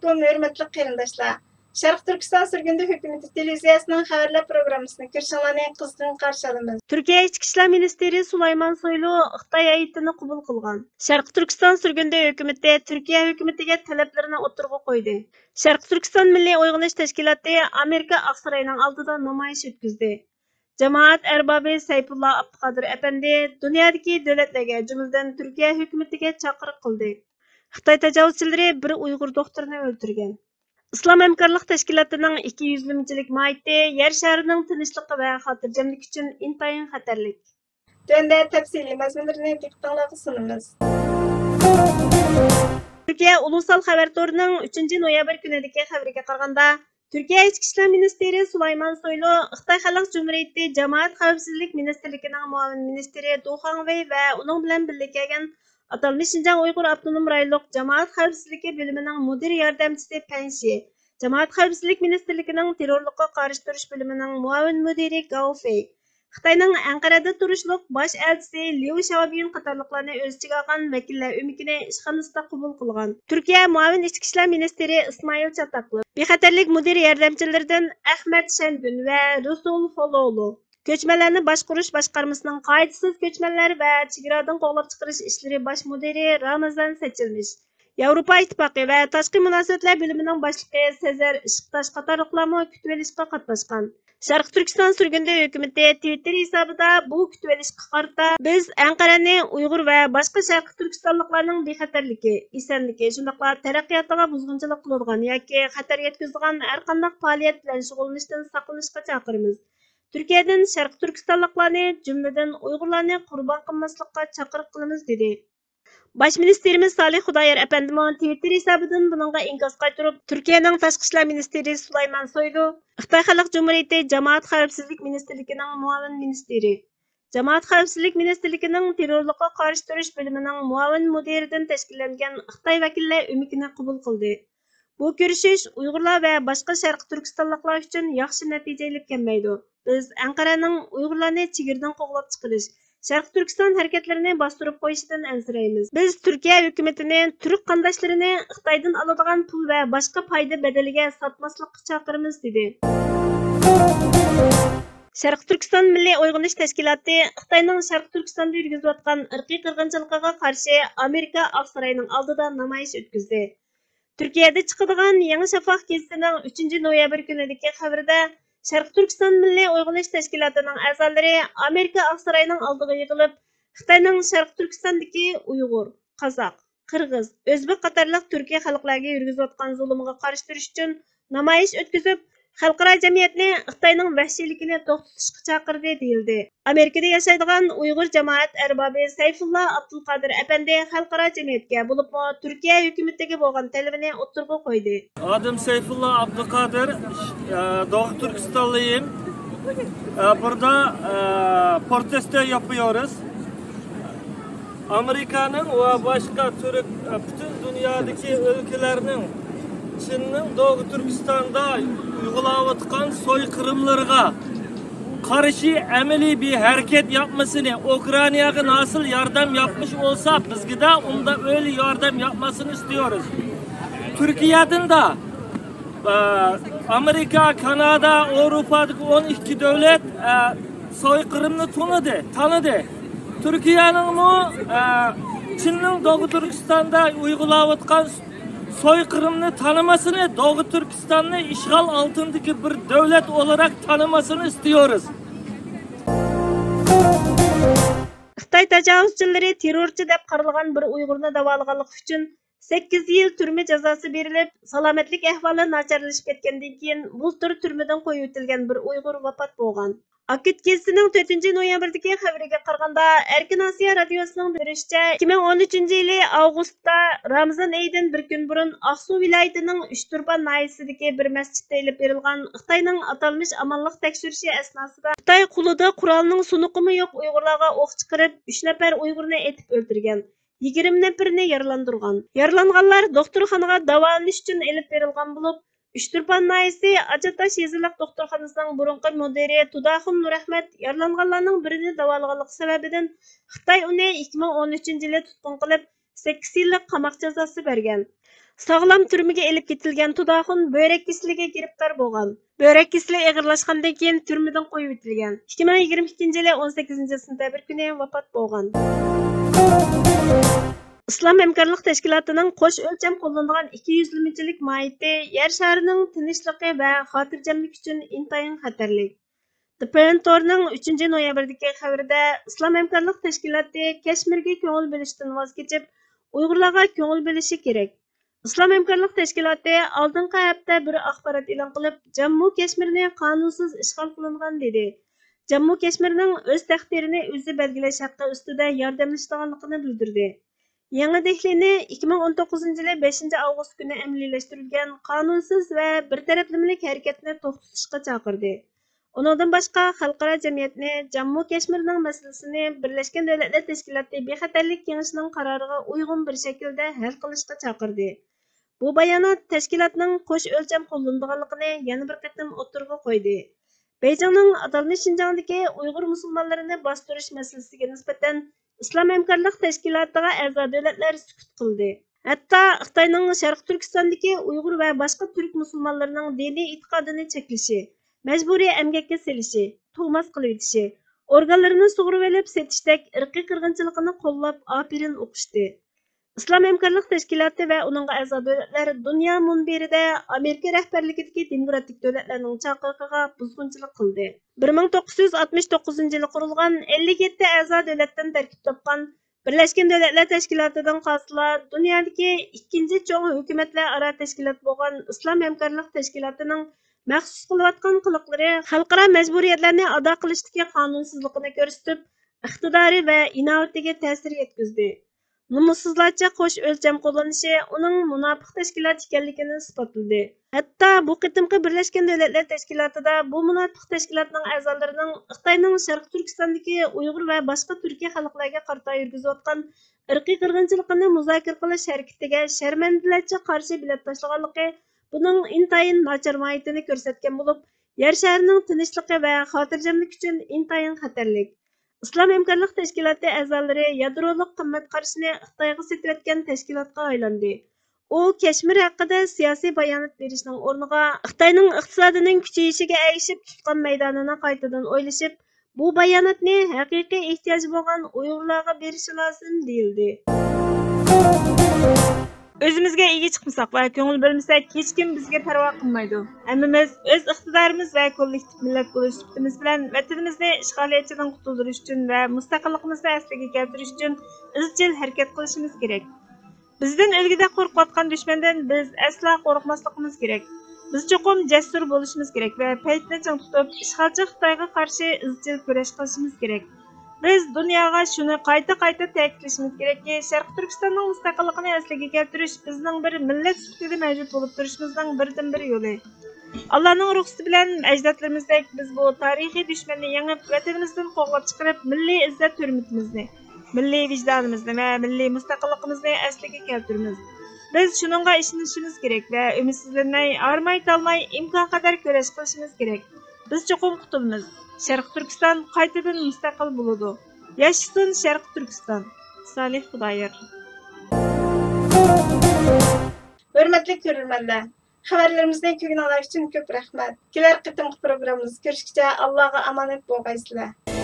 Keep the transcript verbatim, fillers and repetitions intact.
ھۆرمەتلىك قېرىنداشلار، شەرقىي تۈركىستان سۈرگۈندە ھۆكۈمىتى تېلېۋىزىيەسىنىڭ خەۋەرلەر پروگراممىسىنى كۆرۈشۈڭلارنى قىزغىن قارشى ئالىمىز. تۈركىيە ئىچكى ئىشلار مىنىستىرى سۇلايمان سويلۇ خىتاي ھەيئىتىنى قوبۇل قىلغان. شەرقىي تۈركىستان سۈرگۈندە ھۆكۈمىتى تۈركىيە ھۆكۈمىتىگە تەلەپلىرىنى ئوتتۇرىغا قويدى. شەرقىي تۈركىستان مىللىي ئويغىنىش تەشكىلاتى ئامېرىكا ئاقساراينىڭ ئالدىدا نامايىش ئۆتكۈزدى. جامائەت ئەربابى سەيپۇللا ئابدۇقادىر ئەپەندى دۇنيادىكى دۆلەتلەرگە، جۈملىدىن تۈركىيە ھۆكۈمىتىگە چاقىرىق قىلدى. خىتاي تاجاۋۇزچىلىرى بىر ئۇيغۇر دوختۇرنى ئۆلتۈرگەن. ئىسلام ھەمكارلىق تەشكىلاتىنىڭ ئىككى يۈزلىمىچىلىك ماھىيىتى يەر شارىنىڭ تىنچلىقى ۋە خاتىرجەملىكى ئۈچۈن ئىنتايىن خەتەرلىك. تۆۋەندە تەپسىلىي مەزمۇنلىرىنى دىققىتىڭلارغا سۇنىمىز. تۈركىيە ئۇلۇسال خەۋەر تورىنىڭ ئۈچىنچى نويابىر كۈنىدىكى خەۋىرىگە قارىغاندا، تۈركىيە ئىچكى ئىشلار مىنىستىرى سۇلايمان سويلۇ خىتاي خەلق جۇمھۇرىيىتى جامائەت خەۋپسىزلىك مىنىستىرلىكىنىڭ مۇئاۋىن مىنىستىرى دۇ خاڭۋېي ۋە ئۇنىڭ بىلەن بىللە كەلگەن ئاتالمىش شىنجاڭ ئۇيغۇر ئاپتونوم رايونلۇق جامائەت خەۋپسىزلىكى بۆلۈمىنىڭ مۇدىر ياردەمچىسى پەن شى، جامائەت خەۋپسىزلىك مىنىستىرلىكىنىڭ تېررورلۇققا قارشى تۇرۇش بۆلۈمىنىڭ مۇئاۋىن مۇدىرى گاۋ فېي، خىتاينىڭ ئەنقەرەدە تۇرۇشلۇق باش ئەلچىسى ليۇ شياۋبىيۈن قاتارلىقلارنى ئۆز ئىچىگە ئالغان ۋەكىللەر ئۆمىكىنى ئىشخانىسىدا قوبۇل قىلغان. تۈركىيە مۇئاۋىن ئىچكى ئىشلار مىنىستىرى ئىسمائىل چاتاقلى بىخەتەرلىك مۇدىر ياردەمچىلىرىدىن ئەخمەت شەنگۈن ۋە رۇسۇل فولولو، كۆچمەنلەرنى باشقۇرۇش باشقارمىسىنىڭ قائىدىسىز كۆچمەنلەر ۋە چېگرادىن قوغلاپ چىقىرىش ئىشلىرى باش مۇدىرى رامىزان سېچىلمىش، ياۋروپا ئىتتىپاقى ۋە تاشقى مۇناسىۋەتلەر بۆلۈمىنىڭ باشلىقى سېزەر ئىشقتاش قاتارلىقلارمۇ كۈتۈۋېلىشقا قاتناشقان. شەرقىي تۈركىستان سۈرگۈندە ھۆكۈمىتى تىۋىتتېر ھېسابىدا بۇ كۈتۈۋېلىشقا قارىتا، بىز ئەنقەرەنى ئۇيغۇر ۋە باشقا شەرقىي تۈركىستانلىقلارنىڭ بىخەتەرلىكى، ئېسەنلىكى، شۇنداقلا تەرەققىياتىغا بۇزغۇنچىلىق قىلىدىغان ياكى خەتەر يەتكۈزىدىغان ھەرقانداق پائالىيەت بىلەن شۇغۇللىنىشتىن ساقلىنىشقا چاقىرىمىز. تۈركىيەدىن شەرقىي تۈركىستانلىقلارنى، جۈملىدىن ئۇيغۇرلارنى قۇربان قىلماسلىققا چاقىرىق قىلىمىز، دېدى. باش مىنىستىرىمىز سالىھ خۇدايار ئەپەندىمۇ تىۋىتتېر ھېسابىدىن بۇنىڭغا ئىنكاس قايتۇرۇپ، تۈركىيەنىڭ تاشقى ئىشلار مىنىستىرى سۇلايمان سويلۇ، خىتاي خەلق جۇمھۇرىيىتى جامائەت خەۋپسىزلىك مىنىستىرلىكىنىڭ مۇئاۋىن مىنىستىرى، جامائەت خەۋپسىزلىك مىنىستىرلىكىنىڭ تېررورلۇققا قارشى تۇرۇش بۆلۈمىنىڭ مۇئاۋىن مۇدىرىدىن تەشكىللەنگەن خىتاي ۋەكىللەر ئۆمىكىنى قوبۇل قىلدى. بۇ كۆرۈشۈش ئۇيغۇرلار ۋە باشقا شەرقىي تۈركىستانلىقلار ئۈچۈن ياخشى نەتىجە ئېلىپ كەلمەيدۇ. بىز ئەنقەرەنىڭ ئۇيغۇرلارنى چېگرىدىن قوغلاپ چىقىرىش، شەرقىي تۈركىستان ھەرىكەتلىرىنى باستۇرۇپ قويۇشىدىن ئەنسىرەيمىز. بىز تۈركىيە ھۆكۈمىتىنى تۈرك قانداشلىرىنى خىتايدىن ئالىدىغان پۇل ۋە باشقا پايدا بەدىلىگە ساتماسلىققا چاقىرىمىز، دېدى. شەرقىي تۈركىستان مىللىي ئويغىنىش تەشكىلاتى خىتاينىڭ شەرقىي تۈركىستاندا يۈرگۈزۈۋاتقان ئىرقىي قىرغىنچىلىقىغا قارشى ئامېرىكا ئاقساراينىڭ ئالدىدا نامايىش ئۆتكۈزدى. تۈركىيەدە چىقىدىغان يېڭى شافاق گېزىتىنىڭ ئۈچىنچى نويابىر كۈنىدىكى خەۋىرىدە، شەرقىي تۈركىستان مىللىي ئويغىنىش تەشكىلاتىنىڭ ئەزالىرى ئامېرىكا ئاقساراينىڭ ئالدىغا يىغىلىپ، خىتاينىڭ شەرقىي تۈركىستاندىكى ئۇيغۇر، قازاق، قىرغىز، ئۆزبېك قاتارلىق تۈركىي خەلقلەرگە يۈرگۈزۈۋاتقان زۇلۇمىغا قارشى تۇرۇش ئۈچۈن نامايىش ئۆتكۈزۈپ، خەلقئارا جەمئىيەتنى خىتاينىڭ ۋەھشىيلىكىنى توختىتىشقا چاقىردى، دېيىلدى. ئامېرىكىدا ياشايدىغان ئۇيغۇر جامائەت ئەربابى سەيفۇللا ئابدۇلقادىر ئەپەندى خەلقئارا جەمئىيەتكە، بولۇپمۇ تۈركىيە ھۆكۈمىتىگە بولغان تەلىپىنى ئوتتۇرىغا قويدى. Adım Seyfullah Abdülkadir, e, Doğu Türkistanlıyım. E, burada, e, protesto yapıyoruz. Amerika'nın ve başka Türk, e, bütün dünyadaki ülkelerinin Çin'in Doğu Türkistan'da uygulayotgan soykırımlarga qarşı ameliy bir hareket yapmasını, Ukraynaga nasıl yardım yapmış olsa, bizge de onda öyle yardım yapmasını istiyoruz. Türkiye'den de, e, Amerika, Kanada, Avrupa'daki on iki devlet, e, soykırımını tanıdı, tanıdı. Türkiye'nin bu, e, Çin'in Doğu Türkistan'da uygulayotgan soykırımını tanımasını, Doğu Türkistan'ı işgal altındaki bir devlet olarak tanımasını istiyoruz. خىتاي تاجاۋۇزچىلىرى تېررورچى دەپ قارالغان بىر ئۇيغۇرنى داۋالىغانلىقى ئۈچۈن سەككىز يىل تۈرمە جازاسى بېرىلىپ، سالامەتلىك ئەھۋالى ناچارلىشىپ كەتكەندىن كېيىن، بۇلتۇر تۈرمىدىن قويۇۋېتىلگەن بىر ئۇيغۇر ۋاپات بولغان. ئاكىت گېزىتىنىڭ تۆتىنچى نويابىردىكى خەۋىرىگە قارىغاندا، ئەركىن ئاسىيا رادىيوسىنىڭ بىلدۈرۈشىچە، ئىككى مىڭ ئون ئۈچىنچى يىلى ئاۋغۇستتا رامىزان ئېيىدىن بىر كۈن بۇرۇن ئاقسۇ ۋىلايىتىنىڭ ئۇچتۇرپان ناھىيەسىدىكى بىر مەسچىتتە ئېلىپ بېرىلغان خىتاينىڭ ئاتالمىش ئامانلىق تەكشۈرۈشى ئەسناسىدا، خىتاي قولىدا قورالنىڭ سۇنۇقىمۇ يوق ئۇيغۇرلارغا ئوق چىقىرىپ، ئۈچ نەپەر ئۇيغۇرنى ئېتىپ ئۆلتۈرگەن. يىگىرمە نەپىرىنى يارىلاندۇرغان. يارىلانغانلار دوختۇرخانىغا داۋالىنىش ئۈچۈن ئېلىپ بېرىلغان بولۇپ، ئۇچتۇرپان ناھىيەسى ئاجاتاش يېزىلىق دوختۇرخانىسىنىڭ بۇرۇنقى مۇدىرى تۇداخۇن نۇرئەخمەت يارىلانغانلارنىڭ بىرىنى داۋالىغانلىقى سەۋەبىدىن، خىتاي ئۇنى ئىككى مىڭ ئون ئۈچىنچى يىلى تۇتقۇن قىلىپ، سەككىز يىللىق قاماق جازاسى بەرگەن. ساغلام تۈرمىگە ئېلىپ كېتىلگەن تۇداخۇن بۆرەك كېسىلىگە گىرىپتار بولغان. بۆرەك كېسىلى ئېغىرلاشقاندىن كېيىن تۈرمىدىن قويۇۋېتىلگەن. ئىككى مىڭ يىگىرمە ئىككىنچى يىلى ئون سەككىزىنچى سېنتەبىر كۈنى ۋاپات بولغان. ئىسلام ھەمكارلىق تەشكىلاتىنىڭ قوش ئۆلچەم قوللىنىدىغان ئىككى يۈزلىمىچىلىك ماھىيىتى يەر شارىنىڭ تىنچلىقى ۋە خاتىرجەملىكى ئۈچۈن ئىنتايىن خەتەرلىك. The Pen تورىنىڭ ئۈچىنچى نويابىردىكى خەۋىرىدە، ئىسلام ھەمكارلىق تەشكىلاتى كەشمىرگە كۆڭۈل بۆلۈشتىن ۋاز كېچىپ، ئۇيغۇرلارغا كۆڭۈل بۆلۈشى كېرەك. ئىسلام ھەمكارلىق تەشكىلاتى ئالدىنقى ھەپتە بىر ئاخبارات ئېلان قىلىپ، جاممۇ كەشمىرنى قانۇنسىز ئىشغال قىلىنغان دېدى. جاممۇ كەشمىرنىڭ ئۆز تەقدىرىنى ئۆزى بەلگىلەش ھەققى ئۈستىدە ياردەملىشىدىغانلىقىنى بىلدۈردى. يېڭى دېھلىنى ئىككى مىڭ ئون توققۇزىنچى يىلى بەشىنچى ئاۋغۇست كۈنى ئەمەلىيلەشتۈرۈلگەن قانۇنسىز ۋە بىر تەرەپلىمىلىك ھەرىكەتنى توختىتىشقا چاقىردى. ئۇنىڭدىن باشقا، خەلقئارا جەمئىيەتنى جاممۇ كەشمىرنىڭ مەسىلىسىنى بىرلەشكەن دۆلەتلەر تەشكىلاتى بىخەتەرلىك كېڭىشىنىڭ قارارىغا ئۇيغۇن بىر شەكىلدە ھەل قىلىشقا چاقىردى. بۇ بايانات تەشكىلاتنىڭ قوش ئۆلچەم قوللىنىدىغانلىقىنى يەنە بىر قېتىم ئوتتۇرىغا قويدى. بېيجىڭنىڭ ئاتالمىش شىنجاڭدىكى ئۇيغۇر مۇسۇلمانلىرىنى باستۇرۇش مەسىلىسىگە نىسبەتەن ئىسلام ھەمكارلىق تەشكىلاتىغا ئەزا دۆلەتلەر سۈكۈت قىلدى. ھەتتا خىتاينىڭ شەرقىي تۈركىستاندىكى ئۇيغۇر ۋە باشقا تۈرك مۇسۇلمانلىرىنىڭ دىنىي ئېتىقادىنى چەكلىشى، مەجبۇرىي ئەمگەككە سېلىشى، تۇغماس قىلىۋېتىشى، ئورگانلىرىنى سۇغۇرۇۋېلىپ سېتىشتەك ئىرقىي قىرغىنچىلىقىنى قوللاپ ئاپىرىن ئوقۇشتى. ئىسلام ھەمكارلىق تەشكىلاتى ۋە ئۇنىڭغا ئەزا دۆلەتلەر دۇنيا مۇنبىرىدە ئامېرىكا رەھبەرلىكىدىكى دېموكراتىك دۆلەتلەرنىڭ چاقىرىقىغا بۇزغۇنچىلىق قىلدى. بىر مىڭ توققۇز يۈز ئاتمىش توققۇزىنچى يىلى قۇرۇلغان ئەللىك يەتتە ئەزا دۆلەتتىن تەركىب تاپقان بىرلەشكەن دۆلەتلەر تەشكىلاتىدىن قالسىلا، دۇنيادىكى ئىككىنچى چوڭ ھۆكۈمەتلەر ئارا تەشكىلات بولغان ئىسلام ھەمكارلىق تەشكىلاتىنىڭ مەخسۇس قىلىۋاتقان قىلىقلىرى خەلقئارا مەجبۇرىيەتلەرنى ئادا قىلىشتىكى قانۇنسىزلىقىنى كۆرسىتىپ، ئىقتىدارى ۋە ئىناۋىتىگە تەسىر يەتكۈزدى. نومۇسسىزلارچە قوش ئۆلچەم قوللىنىشى ئۇنىڭ مۇناپىق تەشكىلات ئىكەنلىكىنى ئىسپاتلىدى. ھەتتا بۇ قېتىمقى بىرلەشكەن دۆلەتلەر تەشكىلاتىدا بۇ مۇناپىق تەشكىلاتنىڭ ئەزالىرىنىڭ خىتاينىڭ شەرقىي تۈركىستاندىكى ئۇيغۇر ۋە باشقا تۈركىي خەلقلەرگە قارىتا يۈرگۈزۈۋاتقان ئىرقىي قىرغىنچىلىقىنى مۇزاكىرە قىلىش ھەرىكىتىگە شەرمەندىلەرچە قارشى بېلەت تاشلىغانلىقى بۇنىڭ ئىنتايىن ناچار ماھىيىتىنى كۆرسەتكەن بولۇپ، يەر شارىنىڭ تىنچلىقى ۋە خاتىرجەملىكى ئۈچۈن ئىنتايىن خەتەرلىك. ئىسلام ھەمكارلىق تەشكىلاتى ئەزالىرى يادرولۇق قىممەت قارىشىنى خىتايغا سېتىۋەتكەن تەشكىلاتقا ئايلاندى. ئۇ كەشمىر ھەققىدە سىياسىي بايانات بېرىشنىڭ ئورنىغا، خىتاينىڭ ئىقتىسادىنىڭ كۈچىيىشىگە ئەگىشىپ تۇتقان مەيدانىنى قايتىدىن ئويلىشىپ، بۇ باياناتنى ھەقىقىي ئېھتىياجى بولغان ئۇيغۇرلارغا بېرىشى لازىم، دېيىلدى. ئۆزىمىزگە ئىگە چىقمىساق ۋە كۆڭۈل بۆلمىسەك، ھېچكىم بىزگە پەرۋا قىلمايدۇ. ھەممىمىز ئۆز ئىقتىدارىمىز ۋە كوللېكتىپ مىللەت بولۇش سۈپىتىمىز بىلەن ۋەتىنىمىزنى ئىشغالىيەتچىدىن قۇتۇلدۇرۇش ئۈچۈن ۋە مۇستەقىللىقىمىزنى ئەسلىگە كەلتۈرۈش ئۈچۈن ئىزچىل ھەرىكەت قىلىشىمىز كېرەك. بىزدىن ئۆلگۈدەك قورقۇۋاتقان دۈشمەندىن بىز ئەسلا قورقماسلىقىمىز كېرەك. بىز چوقۇم جەسۇر بولۇشىمىز كېرەك ۋە پەيتنى چىڭ تۇتۇپ، ئىشغالچى خىتايغا قارشى ئىزچىل كۈرەش قىلىشىمىز كېرەك. بىز دۇنياغا شۇنى قايتا-قايتا تەكىتلىشىمىز كېرەككى، شەرقىي تۈركىستاننىڭ مۇستەقىللىقىنى ئەسلىگە كەلتۈرۈش بىزنىڭ بىر مىللەت سۈپىتىدە مەۋجۇت بولۇپ تۇرۇشىمىزنىڭ بىردىنبىر يولى. ئاللانىڭ رۇخسىتى بىلەن ئەجدادلىرىمىزدەك بىز بۇ تارىخىي دۈشمەننى يېڭىپ، ۋەتىنىمىزدىن قوغلاپ چىقىرىپ، مىللىي ئىززەت-ھۆرمىتىمىزنى، مىللىي ۋىجدانىمىزنى ۋە مىللىي مۇستەقىللىقىمىزنى ئەسلىگە كەلتۈرىمىز. بىز شۇنىڭغا ئىشىنىشىمىز كېرەك ۋە ئۈمىدسىزلەنمەي، ھارماي-تالماي ئىمكانقەدەر كۈرەش قىلىشىمىز كېرەك. بىز چوقۇم قۇتۇلىمىز. شەرقىي تۈركىستان قايتىدىن مۇستەقىل بولىدۇ. ياشىسۇن شەرقىي تۈركىستان! سالىھ خۇدايار. ھۆرمەتلىك كۆرۈرمەنلەر، خەۋەرلىرىمىزنى كۆرگىنىڭلار ئۈچۈن كۆپ رەھمەت. كېلەر قېتىمقى پروگراممىمىزدا كۆرۈشكىچە ئاللاغا ئامانەت بولغايسىلەر.